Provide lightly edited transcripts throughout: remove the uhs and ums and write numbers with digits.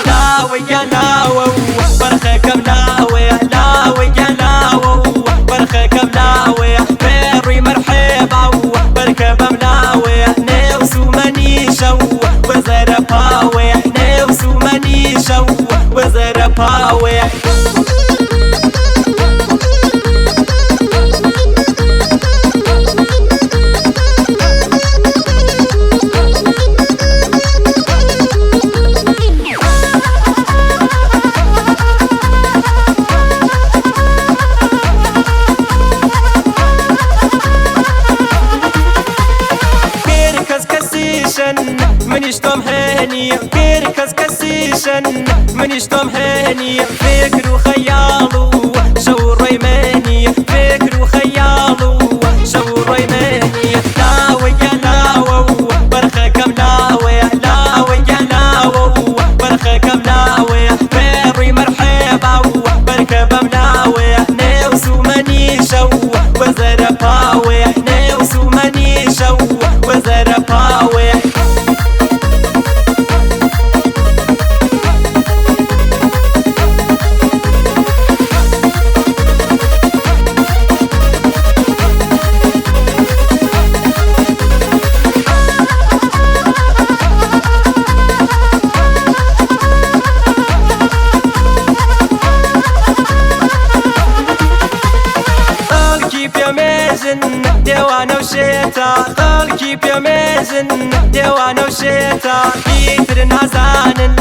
لاوە یا لاوە بەرخەکەم لاوەیە، لاوە یا لاوە بەرخەکەم لاوەیە، پێڕووی مەرحێبا و بەرکەبەم لاوەیە، نێو سومەنیشە و وەزەرە پاوەیە، نێو سومەنیشە و وەزەرە پاوەیە. کێر کەس کەسیشن منیش تۆم هێنی، کێر کەس کەسیشن منیش تۆم هێنی، فکر و خەیاڵ و شەو ڕۆی منی، فکر و خەیاڵ و شەو ڕۆی منی. لاوە یا لاوە و بەرخەکەم لاوەیە، لاوە یا لاوە و بەرخەکەم لاوەیە، پێڕووی مەرحێبا و بەرکەبەم لاوەیە، نێو سومەنیشە و وەزەرە پاوەیە، نێو سومەنیشە و وەزەرە پاوەیە. خەڵکی پێمێژن دێوانە و شێتە، خەڵکی پێمێژن دێوانە و شێتە، هیتر نازانن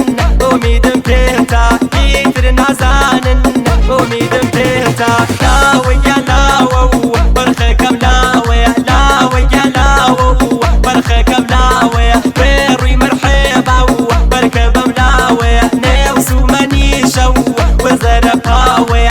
ئومیدم پێتە، هیتر نازانن ئومیدم پێتە. لاوە یا لاوە و بەرخەکەم لاوەیە، لاوە یا لاوە و بەرخەکەم لاوەیە، پێڕووی مەرحێبا و بەرکەبەم لاوەیە، نێو سومەنیشە و وەزەرە پاوەیە.